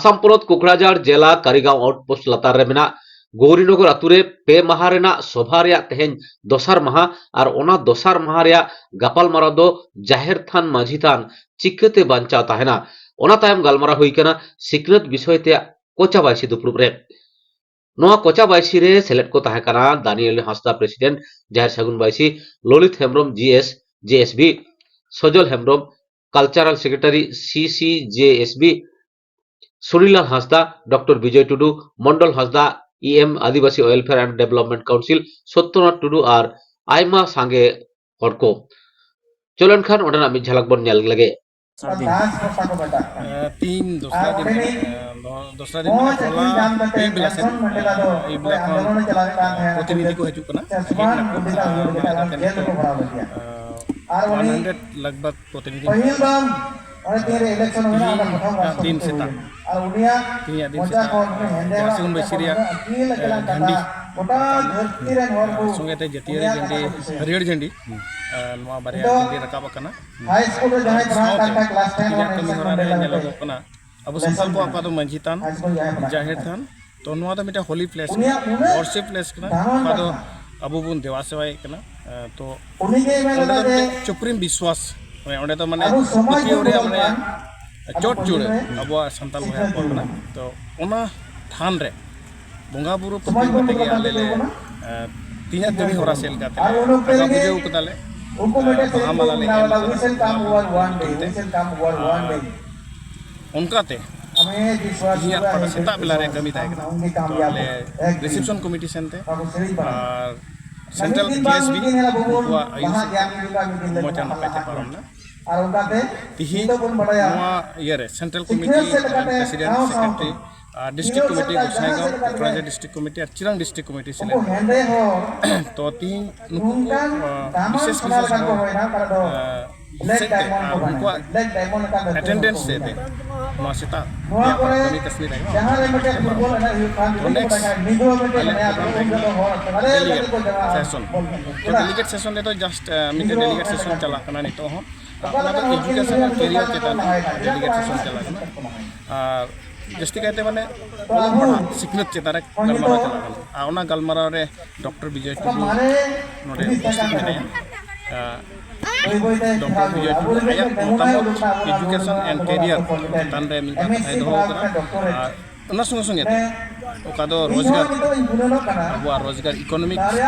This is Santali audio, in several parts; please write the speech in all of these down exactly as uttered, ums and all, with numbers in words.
ᱟᱥᱟᱢ ᱯᱚᱱᱚᱛ ᱠᱳᱠᱲᱟᱡᱷᱟᱲ ᱡᱮᱞᱟ ᱠᱟᱨᱤᱜᱟᱸᱣ ᱟᱣᱩᱴᱯᱳᱥᱴ ᱞᱟᱛᱟᱨ ᱨᱮ ᱢᱮᱱᱟᱜ ᱜᱳᱣᱨᱤᱱᱚᱜᱚᱨ ᱟᱛᱳ ᱨᱮ ᱯᱮ ᱢᱟᱦᱟ ᱨᱮᱱᱟᱜ ᱥᱚᱵᱷᱟ ᱨᱮᱭᱟᱜ ᱛᱮᱦᱮᱧ ᱫᱚᱥᱟᱨ ᱢᱟᱦᱟ ᱟᱨ ᱚᱱᱟ ᱫᱚᱥᱟᱨ ᱢᱟᱦᱟ ᱨᱮᱭᱟᱜ ᱜᱟᱯᱟᱞᱢᱟᱨᱟᱣ ᱫᱚ ᱡᱟᱦᱮᱨ ᱛᱷᱟᱱ ᱢᱟᱹᱡᱷᱤ ᱛᱷᱟᱱ ᱪᱤᱠᱟᱹᱛᱮ ᱵᱟᱧᱪᱟᱣ ᱛᱟᱦᱮᱱᱟ, ᱚᱱᱟ ᱛᱟᱭᱚᱢ ᱜᱟᱞᱢᱟᱨᱟᱣ ᱦᱩᱭ ᱠᱟᱱᱟ ᱥᱤᱠᱷᱱᱟᱹᱛ ᱵᱤᱥᱚᱭ ᱛᱮ ᱠᱚᱪᱟ ᱵᱟᱭᱥᱤ ᱫᱩᱯᱲᱩᱵ ᱨᱮ᱾ ᱱᱚᱣᱟ ᱠᱚᱪᱟ ᱵᱟᱭᱥᱤ ᱨᱮ ᱥᱮᱞᱮᱫ ᱠᱚ ᱛᱟᱦᱮᱸ ᱠᱟᱱᱟ Daniel Hansda, president Jahar Sagun Baisi, Lalit Hembrom, G S J S B, Sajal Hembrom, cultural secretary C C J S B, Sunilal Hansda, doctor Bijoy Tudu, Mondal Hansda, E M Adivasi Welfare and Development Council Satyanath Tudu ᱟᱨ ᱟᱭᱢᱟ ᱥᱟᱸᱜᱮ ᱦᱚᱲ ᱠᱚ᱾ ᱪᱚᱞᱚ ᱮᱱᱠᱷᱟᱱ ᱚᱸᱰᱮᱱᱟᱜ ᱢᱤᱫ ᱡᱷᱟᱞᱟᱠ ᱵᱚᱱ ᱧᱮᱞ ᱞᱮᱜᱮ᱾ ᱫᱚᱥᱟᱨ ᱫᱤᱱ᱾ ᱫᱟᱥ ᱵᱷᱟᱥᱟ ᱠᱚ ᱢᱮᱛᱟᱜ ᱠᱟᱱᱟ᱾ ᱮ, ᱛᱤᱦᱤᱧ ᱫᱚᱥᱨᱟ ᱫᱤᱱ ᱠᱟᱱᱟ᱾ ᱮ, ᱫᱚ-, ᱫᱚᱥᱨᱟ ᱫᱤᱱ ᱢᱟᱱᱮ ᱦᱚᱞᱟ ᱟᱹᱭᱩᱵ ᱵᱮᱞᱟ ᱥᱮᱫ, ᱮ, ᱟᱹᱭᱩᱵ ᱵᱮᱞᱟ ᱠᱷᱚᱱ, ᱮ, ᱯᱨᱚᱛᱤᱱᱤᱫᱷᱤ ᱠᱚ ᱦᱤᱡᱩᱜ ᱠᱟᱱᱟ, ᱦᱮᱡ ᱱᱟᱠᱚ, ᱟᱨ ᱚᱱᱟ ᱞᱮᱠᱟᱛᱮ ᱱᱤᱛᱚᱜ, ᱮ, ᱚᱱ ᱦᱟᱱᱰᱨᱮᱰ ᱞᱟᱜᱽ ᱵᱷᱟᱜᱽ ᱯᱨᱚᱛᱤᱱᱤᱫᱷᱤ ᱢᱮᱱᱟᱜ ᱠᱚᱣᱟ᱾ ᱛᱤᱦᱤᱧ ᱫᱤᱱ ᱥᱮᱛᱟᱜ ᱛᱮᱦᱮᱧᱟᱜ ᱫᱤᱱ ᱥᱮᱛᱟᱜ, ᱮ, ᱡᱟᱦᱟᱸ ᱥᱮᱜᱩᱱ ᱵᱟᱹᱭᱥᱤ ᱨᱮᱭᱟᱜ, ᱮ, ᱡᱷᱟᱹᱱᱰᱤ, ᱮ, ᱥᱚᱸᱜᱮ ᱛᱮ ᱡᱟᱹᱛᱤᱭᱟᱹᱨᱤ ᱡᱷᱟᱹᱱᱰᱤ, ᱦᱟᱹᱨᱭᱟᱹᱲ ᱡᱷᱟᱹᱱᱰᱤ, ᱮ, ᱱᱚᱣᱟ ᱵᱟᱨᱭᱟ ᱡᱷᱟᱹᱱᱰᱤ ᱨᱟᱠᱟᱵ ᱟᱠᱟᱱᱟ᱾ ᱦᱟᱭ ᱥᱠᱩᱞ ᱨᱮ ᱡᱟᱦᱟᱸᱭ ᱯᱟᱲᱦᱟᱜ ᱠᱟᱱ ᱛᱟᱦᱮᱸ, ᱠᱞᱟᱥ ᱴᱮᱱ ᱛᱮᱦᱮᱧᱟᱜ ᱠᱟᱹᱢᱤ ᱦᱚᱨᱟ ᱨᱮ ᱧᱮᱞᱚᱜᱚᱜ ᱠᱟᱱᱟ, ᱟᱵᱚ ᱥᱟᱱᱛᱟᱲ ᱠᱚᱣᱟᱜ ᱚᱠᱟ ᱫᱚ ᱢᱟᱹᱡᱷᱤ ᱛᱷᱟᱱ, ᱡᱟᱦᱮᱨ ᱛᱷᱟᱱ, ᱛᱚ ᱱᱚᱣᱟ ᱫᱚ ᱢᱤᱫᱴᱮᱱ ᱦᱳᱞᱤ ᱯᱞᱮᱥ ᱠᱟᱱᱟ, ᱣᱟᱨᱥᱤᱯ ᱯᱞᱮᱥ ᱠᱟᱱᱟ, ᱚᱠᱟ ᱫᱚ ᱟᱵᱚ ᱵᱚᱱ ᱫᱮᱵᱟ ᱥᱮᱵᱟᱭᱮᱫ ᱠᱟᱱᱟ᱾ ᱮ, ᱛᱚ ᱚᱸᱰᱮ ᱫᱚ ᱢᱤᱫᱴᱮᱱ ᱪᱩᱯᱨᱤᱢ ᱵᱤᱥᱣᱟᱥ, ᱢᱟᱱᱮ ᱚᱸᱰᱮ ᱫᱚ ᱢᱟᱱᱮ ᱯᱟᱹᱛᱭᱟᱹᱣ ᱨᱮᱭᱟᱜ ᱢᱟᱱᱮ ᱪᱚᱴ ᱪᱩᱲᱟᱹ ᱟᱵᱚᱣᱟᱜ ᱥᱟᱱᱛᱟᱲ ᱵᱚᱭᱦᱟ ᱠᱚᱣᱟᱜ ᱠᱟᱱᱟ᱾ ᱛᱚ ᱚᱱᱟ ᱛᱷᱟᱱ ᱨᱮ ᱵᱚᱸᱜᱟ ᱵᱩᱨᱩ ᱯᱟᱹᱛᱭᱟᱹᱣ ᱠᱟᱛᱮ ᱜᱮ ᱟᱞᱮ ᱞᱮ, ᱮ, ᱛᱮᱦᱮᱧᱟᱜ ᱠᱟᱹᱢᱤ ᱦᱚᱨᱟ ᱥᱮᱫ ᱞᱮᱠᱟᱛᱮ ᱞᱮ ᱟᱸᱜᱟ ᱯᱩᱡᱟᱹᱣ ᱠᱟᱫᱟᱞᱮ, ᱮ, ᱵᱟᱦᱟ ᱢᱟᱞᱟ ᱞᱮ ᱮᱢ ᱠᱟᱫᱟ ᱵᱚᱸᱜᱟ ᱵᱩᱨᱩ ᱧᱩᱛᱩᱢ ᱛᱮ᱾ ᱟᱨ ᱚᱱᱠᱟᱛᱮ ᱛᱮᱦᱮᱧᱟᱜ ᱯᱟᱴᱟ ᱥᱮᱛᱟᱜ ᱵᱮᱞᱟ ᱨᱮ ᱠᱟᱹᱢᱤ ᱛᱟᱦᱮᱸ ᱠᱟᱱᱟ, ᱛᱚ ᱟᱞᱮ ᱨᱤᱥᱮᱯᱥᱚᱱ ᱠᱚᱢᱤᱴᱤ ᱥᱮᱱ ᱛᱮ ᱟᱨ ᱥᱮᱱᱴᱨᱟᱞ ᱡᱤ ᱮᱥ ᱵᱤ ᱩᱱᱠᱩᱣᱟᱜ ᱟᱹᱭᱩᱨ ᱥᱮᱫ ᱛᱮ ᱢᱚᱡᱽ ᱟᱨ ᱱᱟᱯᱟᱭ ᱛᱮ ᱯᱟᱨᱚᱢ ᱮᱱᱟ᱾ ᱛᱤᱦᱤᱧ ᱱᱚᱣᱟ ᱤᱭᱟᱹ ᱨᱮ ᱥᱮᱱᱴᱨᱟᱞ ᱠᱚᱢᱤᱴᱤ, ᱯᱨᱮᱥᱤᱰᱮᱱᱴ, ᱥᱮᱠᱨᱮᱴᱟᱨᱤ ᱟᱨ ᱰᱤᱥᱴᱨᱤᱠᱴ ᱠᱚᱢᱤᱴᱤ, ᱜᱚᱸᱥᱟᱭᱜᱟᱸᱣ, ᱠᱳᱠᱲᱟᱡᱷᱟᱨ ᱰᱤᱥᱴᱨᱤᱠᱴ ᱠᱚᱢᱤᱴᱤ ᱟᱨ ᱪᱤᱨᱟᱝ ᱰᱤᱥᱴᱨᱤᱠᱴ ᱠᱚᱢᱤᱴᱤ ᱥᱮᱞᱮᱫ ᱢᱮᱱᱟᱜ ᱠᱚᱣᱟ᱾ ᱛᱚ ᱛᱤᱦᱤᱧ ᱱᱩᱠᱩ ᱠᱚ, ᱟ, ᱵᱤᱥᱮᱥ ᱵᱤᱥᱮᱥ ᱠᱚ, ᱟ, ᱥᱮᱫ ᱛᱮ, ᱟ, ᱩᱱᱠᱩᱣᱟᱜ ᱮᱴᱮᱱᱰᱮᱱᱥ ᱥᱮᱫ ᱛᱮ ᱱᱚᱣᱟ ᱥᱮᱛᱟᱜ ᱨᱮᱭᱟᱜ ᱠᱟᱹᱢᱤ ᱠᱟᱹᱥᱱᱤ ᱛᱟᱦᱮᱸ ᱠᱟᱱᱟ᱾ ᱛᱚ ᱱᱮᱠᱥᱴ ᱟᱞᱮ ᱯᱨᱳᱜᱨᱟᱢ ᱨᱮ ᱰᱮᱞᱤᱜᱮᱴ ᱥᱮᱥᱚᱱ, ᱛᱚ ᱰᱮᱞᱤᱜᱮᱴ ᱥᱮᱥᱚᱱ ᱨᱮᱫᱚ ᱡᱟᱥᱴ, ᱟ, ᱢᱤᱫᱴᱮᱱ ᱰᱮᱞᱤᱜᱮᱴ ᱥᱮᱥᱚᱱ ᱪᱟᱞᱟᱜ ᱠᱟᱱᱟ ᱱᱤᱛᱚᱜ ᱦᱚᱸ᱾ ᱟ, ᱚᱱᱟ ᱫᱚ ᱮᱡᱩᱠᱮᱥᱚᱱ ᱟᱨ ᱠᱮᱨᱤᱭᱟᱨ ᱪᱮᱛᱟᱱ ᱨᱮ ᱰᱮᱞᱤᱜᱮᱴ ᱥᱮᱥᱚᱱ ᱪᱟᱞᱟᱜ ᱠᱟᱱᱟ᱾ ᱟᱨ ᱡᱟᱹᱥᱛᱤ ᱠᱟᱭᱛᱮ ᱢᱟᱱᱮ ᱚᱞᱚᱜ ᱯᱟᱲᱦᱟᱜ ᱥᱤᱠᱷᱱᱟᱹᱛ ᱪᱮᱛᱟᱱ ᱨᱮ ᱜᱟᱞᱢᱟᱨᱟᱣ ᱪᱟᱞᱟᱜ ᱠᱟᱱᱟ᱾ ᱟᱨ ᱚᱱᱟ ᱜᱟᱞᱢᱟᱨᱟᱣ ᱨᱮ ᱰᱚᱠᱴᱚᱨ ᱵᱤᱡᱚᱭ ᱴᱩᱰᱩ ᱱᱚᱰᱮ ᱩᱯᱚᱥᱛᱷᱤᱛ ᱢᱮᱱᱟᱭᱟ᱾ ᱟᱨ ᱰᱚᱠᱴᱚᱨ ᱵᱤᱡᱚᱭ ᱴᱩᱰᱩ ᱟᱭᱟᱜ ᱢᱚᱛᱟᱢᱚᱛ education and career ᱪᱮᱛᱟᱱ ᱨᱮ ᱢᱤᱫ ᱵᱟᱨ ᱠᱟᱛᱷᱟᱭ ᱫᱚᱦᱚ ᱟᱠᱟᱫᱟ᱾ ᱟᱨ ᱚᱱᱟ ᱥᱚᱸᱜᱮ ᱥᱚᱸᱜᱮ ᱛᱮ ᱚᱠᱟ ᱫᱚ ᱨᱳᱡᱽᱜᱟᱨ, ᱟᱵᱚᱣᱟᱜ ᱨᱳᱡᱽᱜᱟᱨ, economic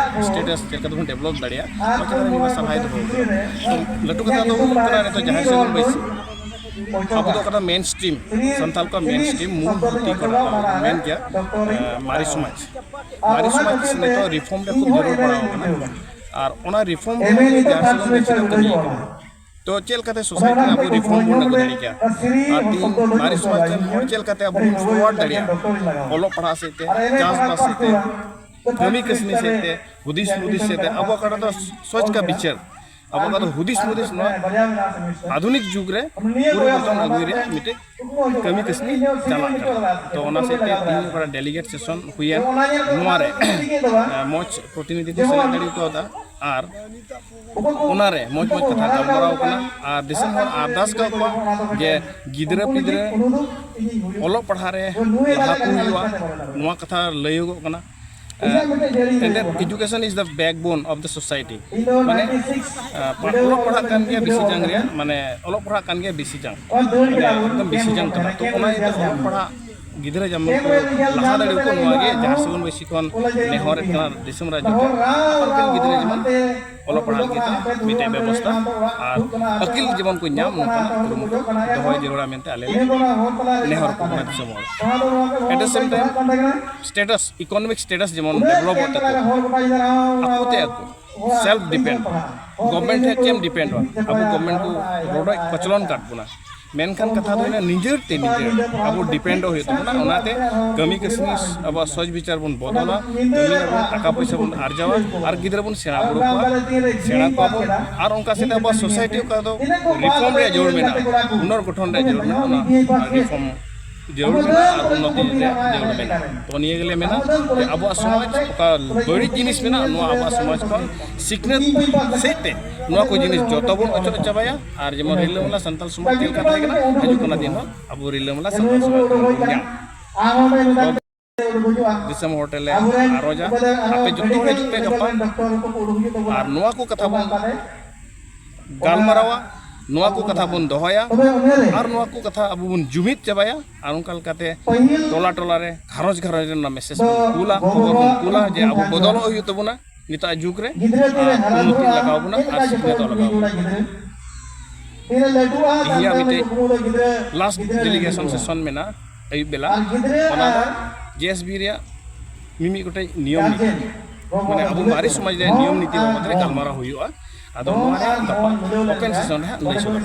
status ᱪᱮᱫ ᱞᱮᱠᱟ ᱛᱮᱵᱚᱱ develop ᱫᱟᱲᱮᱭᱟᱜᱼᱟ, ᱚᱱᱟ ᱪᱮᱛᱟᱱ ᱨᱮ ᱢᱤᱫ ᱵᱟᱨ ᱥᱟᱞᱦᱟᱭ ᱫᱚᱦᱚ ᱟᱠᱟᱫᱟ᱾ ᱛᱚ ᱞᱟᱹᱴᱩ ᱠᱟᱛᱷᱟ ᱫᱚ ᱦᱩᱭᱩᱜ ᱠᱟᱱᱟ, ᱱᱤᱛᱚᱜ ᱡᱟᱦᱟᱸᱭ ᱥᱮᱫ ᱵᱚᱱ ᱵᱟᱹᱭᱥᱤ, ᱟᱵᱚ ᱫᱚ ᱚᱠᱟᱴᱟᱜ main stream, ᱥᱟᱱᱛᱟᱲ ᱠᱚᱣᱟᱜ main stream ᱢᱩᱞ ᱵᱷᱩᱛᱤ ᱠᱟᱱᱟ, ᱢᱮᱱ ᱜᱮᱭᱟ, ᱮ, ᱢᱟᱨᱮ ᱥᱚᱢᱟᱡᱽ᱾ ᱢᱟᱨᱮ ᱥᱚᱢᱟᱡᱽ ᱱᱤᱛᱚᱜ reform ᱨᱮ ᱠᱷᱩᱵ ᱡᱟᱹᱨᱩᱲ ᱯᱟᱲᱟᱣ ᱟᱠᱟᱱᱟ᱾ ᱟᱨ ᱚᱱᱟ reform ᱨᱮ ᱡᱟᱦᱟᱸ ᱥᱮᱫ ᱵᱚᱱ ᱵᱟᱹᱭᱥᱤ ᱠᱟᱹᱢᱤ ᱠᱟᱱᱟ, ᱛᱚ ᱪᱮᱫ ᱞᱮᱠᱟᱛᱮ society ᱨᱮ ᱟᱵᱚ reform ᱵᱚᱱ ᱟᱹᱜᱩ ᱫᱟᱲᱮ ᱠᱮᱭᱟ? ᱟᱨ ᱛᱤᱦᱤᱧ ᱢᱟᱨᱮ ᱥᱚᱢᱟᱡᱽ ᱨᱮᱱ ᱦᱚᱲ ᱪᱮᱫ ᱞᱮᱠᱟᱛᱮ ᱟᱵᱚ ᱵᱚᱱ forward ᱫᱟᱲᱮᱭᱟᱜᱼᱟ? ᱚᱞᱚᱜ ᱯᱟᱲᱦᱟᱜ ᱥᱮᱫ ᱛᱮ, ᱪᱟᱥᱵᱟᱥ ᱥᱮᱫ ᱛᱮ, ᱠᱟᱹᱢᱤ ᱠᱟᱹᱥᱱᱤ ᱥᱮᱫ ᱛᱮ, ᱦᱩᱫᱤᱥ ᱦᱩᱫᱤᱥ ᱥᱮᱫ ᱛᱮ, ᱟᱵᱚ ᱚᱠᱟᱴᱟᱜ ᱫᱚ ᱥᱚᱪ ᱠᱟ ᱵᱤᱪᱟᱹᱨ, ᱟᱵᱚ ᱚᱠᱟ ᱫᱚ ᱦᱩᱫᱤᱥ ᱦᱩᱫᱤᱥ ᱱᱚᱣᱟ ᱟᱫᱷᱩᱱᱤᱠ ᱡᱩᱜᱽ ᱨᱮ ᱯᱚᱨᱤᱵᱚᱨᱛᱚᱱ ᱟᱹᱜᱩᱭ ᱨᱮᱭᱟᱜ ᱢᱤᱫᱴᱮᱡ ᱠᱟᱹᱢᱤ ᱠᱟᱹᱥᱱᱤ ᱪᱟᱞᱟᱜ ᱠᱟᱱᱟ᱾ ᱛᱚ ᱚᱱᱟ ᱥᱮᱫ ᱛᱮ ᱛᱤᱦᱤᱧ ᱚᱠᱟᱴᱟᱜ delegate session ᱦᱩᱭᱮᱱ, ᱱᱚᱣᱟ ᱨᱮ, ᱮ, ᱢᱚᱡᱽ ᱯᱨᱚᱛᱤᱱᱤᱫᱷᱤ ᱠᱚ ᱥᱮᱞᱮᱫ ᱫᱟᱲᱮ ᱠᱟᱣᱫᱟ᱾ ᱟᱨ ᱚᱱᱟᱨᱮ ᱢᱚᱡᱽ ᱢᱚᱡᱽ ᱠᱟᱛᱷᱟ ᱜᱟᱞᱢᱟᱨᱟᱣ ᱠᱟᱱᱟ᱾ ᱟᱨ ᱫᱤᱥᱚᱢ ᱦᱚᱲ ᱟᱨᱫᱟᱥ ᱠᱟᱜ ᱠᱚᱣᱟ ᱡᱮ ᱜᱤᱫᱽᱨᱟᱹ ᱯᱤᱫᱽᱨᱟᱹ ᱚᱞᱚᱜ ᱯᱟᱲᱦᱟᱜ ᱨᱮ ᱞᱟᱦᱟ ᱠᱚ ᱦᱩᱭᱩᱜᱼᱟ, ᱱᱚᱣᱟ ᱠᱟᱛᱷᱟ ᱞᱟᱹᱭᱚᱜᱚᱜ ᱠᱟᱱᱟ᱾ ᱮ, ᱮᱱᱛᱮᱫ education is the backbone of the society. ᱢᱟᱱᱮ, ᱮ, ᱯᱟ-, ᱚᱞᱚᱜ ᱯᱟᱲᱦᱟᱜ ᱠᱟᱱ ᱜᱮᱭᱟ ᱵᱤᱥᱤ ᱡᱟᱝ ᱨᱮᱭᱟᱜ, ᱢᱟᱱᱮ ᱚᱞᱚᱜ ᱯᱟᱲᱦᱟᱜ ᱠᱟᱱ ᱜᱮᱭᱟ ᱵᱤᱥᱤ ᱡᱟᱝ, ᱢᱟᱱᱮ ᱮᱠᱫᱚᱢ ᱵᱤᱥᱤ ᱡᱟᱝ ᱠᱟᱱᱟ᱾ ᱛᱚ ᱚᱱᱟ ᱤᱭᱟᱹᱛᱮ ᱚᱞᱚᱜ ᱯᱟᱲᱦᱟᱜ ᱜᱤᱫᱽᱨᱟᱹ ᱡᱮᱢᱚᱱ ᱠᱚ ᱞᱟᱦᱟ ᱫᱟᱲᱮᱭᱟᱠᱚ, ᱱᱚᱣᱟ ᱜᱮ ᱡᱟᱦᱟᱸ ᱥᱮᱫ ᱵᱚᱱ ᱵᱮᱥᱤ ᱠᱷᱚᱱ ᱱᱮᱦᱚᱨᱮᱫ ᱠᱟᱱᱟ ᱫᱤᱥᱚᱢ ᱨᱟᱡᱽ ᱨᱮ᱾ ᱟᱯᱟᱱ ᱟᱹᱯᱤᱱ ᱜᱤᱫᱽᱨᱟᱹ ᱡᱮᱢᱚᱱ ᱚᱞᱚᱜ ᱯᱟᱲᱦᱟᱜ ᱞᱟᱹᱜᱤᱫ ᱛᱮ ᱢᱤᱫᱴᱮᱡ ᱵᱮᱵᱚᱥᱛᱷᱟ ᱟᱨ ᱟᱹᱠᱤᱞ ᱡᱮᱢᱚᱱ ᱠᱚ ᱧᱟᱢ, ᱱᱚᱝᱠᱟᱱᱟᱜ ᱠᱩᱨᱩᱢᱩᱴᱩ ᱫᱚᱦᱚᱭ ᱡᱟᱹᱨᱩᱲᱟ ᱢᱮᱱᱛᱮ ᱟᱞᱮ ᱞᱮ ᱱᱮᱦᱚᱨ ᱠᱚ ᱠᱟᱱᱟ ᱫᱤᱥᱚᱢ ᱦᱚᱲ᱾ At the same time, status, economic status ᱡᱮᱢᱚᱱ developᱚᱜ ᱛᱟᱠᱚ, ᱟᱠᱚ ᱛᱮ ᱟᱠᱚ, self depend᱾ Government ᱴᱷᱮᱱ ᱪᱮᱫ ᱮᱢ dependᱚᱜᱼᱟ? ᱟᱵᱚ government ᱠᱚ ᱨᱚᱰᱚᱡ ᱠᱚᱪᱞᱚᱱ ᱠᱟᱫ ᱵᱚᱱᱟ᱾ ᱢᱮᱱᱠᱷᱟᱱ ᱠᱟᱛᱷᱟ ᱫᱚ ᱦᱩᱭᱱᱟ, ᱱᱤᱡᱮᱨ ᱛᱮ ᱱᱤᱡᱮᱨ ᱟᱵᱚ dependᱚᱜ ᱦᱩᱭᱩᱜ ᱛᱟᱵᱚᱱᱟ᱾ ᱚᱱᱟᱛᱮ ᱠᱟᱹᱢᱤ ᱠᱟᱹᱥᱱᱤ, ᱟᱵᱚᱣᱟᱜ ᱥᱚᱪ ᱵᱤᱪᱟᱨ ᱵᱚᱱ ᱵᱚᱫᱚᱞᱟ, ᱠᱟᱹᱢᱤ ᱟᱵᱚ, ᱴᱟᱠᱟ ᱯᱚᱭᱥᱟ ᱵᱚᱱ ᱟᱨᱡᱟᱣᱟ ᱟᱨ ᱜᱤᱫᱽᱨᱟᱹ ᱵᱚᱱ ᱥᱮᱬᱟ ᱵᱩᱨᱩ ᱠᱚᱣᱟ, ᱥᱮᱬᱟ ᱠᱚᱣᱟ ᱵᱚᱱ᱾ ᱟᱨ ᱚᱱᱠᱟ ᱥᱮᱫ ᱟᱵᱚᱣᱟᱜ society ᱚᱠᱟ ᱫᱚ reform ᱨᱮᱭᱟᱜ ᱡᱟᱹᱨᱩᱲ ᱢᱮᱱᱟᱜᱼᱟ, ᱯᱩᱱᱚᱨᱜᱚᱴᱷᱚᱱ ᱨᱮᱭᱟᱜ ᱡᱟᱹᱨᱩᱲ ᱢᱮᱱᱟᱜᱼᱟ, ᱚᱱᱟ reform ᱡᱟᱹᱨᱩᱲ ᱢᱮᱱᱟᱜᱼᱟ ᱟᱨ ᱩᱱᱱᱚᱛᱤ ᱨᱮᱭᱟᱜ ᱡᱟᱹᱨᱩᱲ ᱢᱮᱱᱟᱜᱼᱟ᱾ ᱛᱚ ᱱᱤᱭᱟᱹ ᱜᱮᱞᱮ ᱢᱮᱱᱟ ᱡᱮ ᱟᱵᱚᱣᱟᱜ ᱥᱚᱢᱟᱡᱽ ᱚᱠᱟ ᱵᱟᱹᱲᱤᱡ ᱡᱤᱱᱤᱥ ᱢᱮᱱᱟᱜᱼᱟ, ᱱᱚᱣᱟ ᱟᱵᱚᱣᱟᱜ ᱥᱚᱢᱟᱡᱽ ᱠᱷᱚᱱ ᱥᱤᱠᱷᱱᱟᱹᱛ ᱥᱮᱫ ᱛᱮ ᱱᱚᱣᱟ ᱠᱚ ᱡᱤᱱᱤᱥ ᱡᱚᱛᱚ ᱵᱚᱱ ᱚᱪᱚᱜ ᱪᱟᱵᱟᱭᱟ᱾ ᱟᱨ ᱡᱮᱢᱚᱱ ᱨᱤᱞᱟᱹᱢᱟᱞᱟ ᱥᱟᱱᱛᱟᱲ ᱥᱚᱢᱟᱡᱽ ᱪᱮᱫ ᱞᱮᱠᱟ ᱛᱟᱦᱮᱸ ᱠᱟᱱᱟ, ᱦᱤᱡᱩᱜ ᱠᱟᱱᱟ ᱫᱤᱱ ᱦᱚᱸ ᱟᱵᱚ ᱨᱤᱞᱟᱹᱢᱟᱞᱟ ᱥᱟᱱᱛᱟᱲ ᱥᱚᱢᱟᱡᱽ ᱵᱚᱱ ᱧᱟᱢ᱾ ᱫᱤᱥᱚᱢ ᱦᱚᱲ ᱴᱷᱮᱱ ᱞᱮ ᱟᱨᱚᱡᱟ, ᱟᱯᱮ ᱡᱚᱛᱚ ᱦᱚᱲ ᱦᱤᱡᱩᱜ ᱯᱮ ᱜᱟᱯᱟ᱾ ᱟᱨ ᱱᱚᱣᱟ ᱠᱚ ᱠᱟᱛᱷᱟ ᱵᱚᱱ ᱜᱟᱞᱢᱟᱨᱟᱣᱟ, ᱱᱚᱣᱟ ᱠᱚ ᱠᱟᱛᱷᱟ ᱵᱚᱱ ᱫᱚᱦᱚᱭᱟ, ᱟᱨ ᱱᱚᱣᱟ ᱠᱚ ᱠᱟᱛᱷᱟ ᱟᱵᱚ ᱵᱚᱱ ᱡᱩᱢᱤᱫ ᱪᱟᱵᱟᱭᱟ᱾ ᱟᱨ ᱚᱱᱠᱟ ᱞᱮᱠᱟᱛᱮ ᱴᱚᱞᱟ ᱴᱚᱞᱟ ᱨᱮ, ᱜᱷᱟᱨᱚᱸᱡᱽ ᱜᱷᱟᱨᱚᱸᱡᱽ ᱨᱮ ᱚᱱᱟ ᱢᱮᱥᱮᱡᱽ ᱵᱚᱱ ᱠᱩᱞᱟ, ᱠᱷᱚᱵᱚᱨ ᱵᱚᱱ ᱠᱩᱞᱟ ᱡᱮ ᱟᱵᱚ ᱵᱚᱫᱚᱞᱚᱜ ᱦᱩᱭᱩᱜ ᱛᱟᱵᱚᱱᱟ ᱱᱤᱛᱚᱜ ᱡᱩᱜᱽ ᱨᱮ, ᱟᱨ ᱩᱱᱱᱚᱛᱤ ᱞᱟᱜᱟᱣ ᱵᱚᱱᱟ ᱟᱨ ᱥᱤᱠᱷᱱᱟᱹᱛᱚᱜ ᱞᱟᱜᱟᱣ ᱵᱚᱱᱟ᱾ ᱛᱮᱦᱮᱧᱟᱜ ᱢᱤᱫᱴᱮᱡ ᱞᱟᱥᱴ ᱰᱮᱞᱤᱜᱮᱥᱚᱱ ᱥᱮᱥᱚᱱ ᱢᱮᱱᱟᱜᱼᱟ ᱟᱹᱭᱩᱵ ᱵᱮᱞᱟ, ᱚᱱᱟ ᱫᱚ ᱡᱮ ᱮᱥ ᱵᱤ ᱨᱮᱭᱟᱜ ᱢᱤᱢᱤᱫ ᱜᱚᱴᱮᱡ ᱱᱤᱭᱚᱢ ᱱᱤᱛᱤ, ᱢᱟᱱᱮ ᱟᱵᱚ ᱢᱟᱨᱮ ᱥᱚᱢᱟᱡᱽ ᱨᱮᱭᱟᱜ ᱱᱤᱭᱚᱢ ᱱᱤᱛᱤ ᱵᱟᱵᱚᱫ ᱨᱮ ᱜᱟᱞᱢᱟᱨᱟᱣ ᱦᱩᱭᱩᱜᱼᱟ᱾ ᱟᱫᱚ ᱱᱚᱣᱟ ᱨᱮᱭᱟᱜ ᱜᱟᱯᱟ ᱳᱯᱮᱱ ᱥᱮᱥᱚᱱ ᱨᱮ ᱦᱟᱸᱜ ᱞᱟᱹᱭ ᱥᱚᱫᱚᱨ᱾